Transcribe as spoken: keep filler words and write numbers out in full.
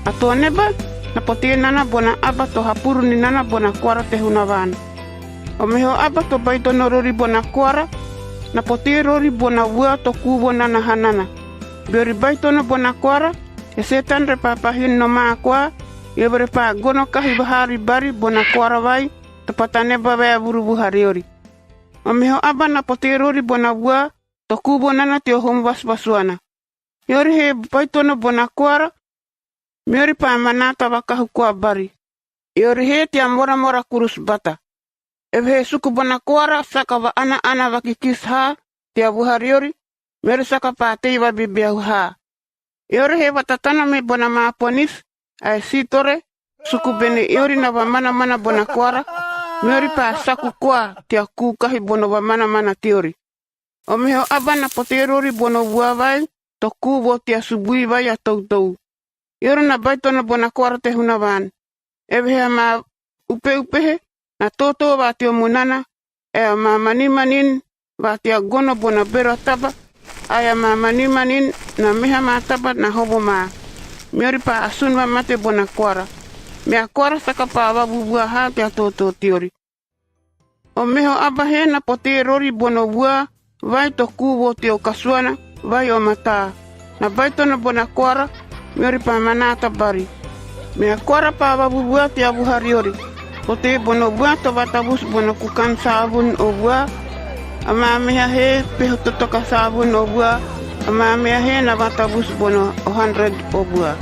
A too neba na potee nana bona aba to hapuru ni nana bona koara te Hunavaan. O meho aba to baitono rori bona koara, na potee rori bona vua to kuu vo nana hanana. Beori baitono bona koara, e Setan repaa pahin nomaa koa, eove repaa gono kahi vahaa ribari bona koara vai to pata neba vaevuru vuha riori. O meho aba na potee rori bona vua to kuu vo nana teo hum vasuvasuana. Eori he baitono bona koara, meori paa manaata vakahu koa bari. Eori he tea moramora kurusu bata. Evehee suku bona koara saka va-ana-ana vakikisi haa tea vuha riori, meori saka paa tei vabebeahu haa. Eori he vatatana me bona maa ponisi ae sitore, suku bene eori na vamanamana bona koara, meori paa saku koa tea kuu kahi bono vamanamana teori. O meho aba na potee rori bono vua vai to kuu vo tea subui vai a toutou. Eori na baitono bona koara te Hunavaan. Evehee amaa upeupehe na tootoo va teo munana, ae amaa manimanin va tea gono bona bero a taba, ae amaa manimanin na meha maa taba na hovo maa, meori paa asun vamate bona koara. Mea koara saka paa vavuvua haa tea tootoo teori. O meho aba he na potee rori bono vua vai to kuu vo teo kasuana vai o mataa. Na baitono bona koara, meori paa manaata bari. Mea koara paa vavuvua tea vuha riori. Potee bono vua to vatavusu bono kukan saavun o vua, amaa meha he peho totoka saavun o vua, amaa meha he na vatavusu bono o hundred o vua.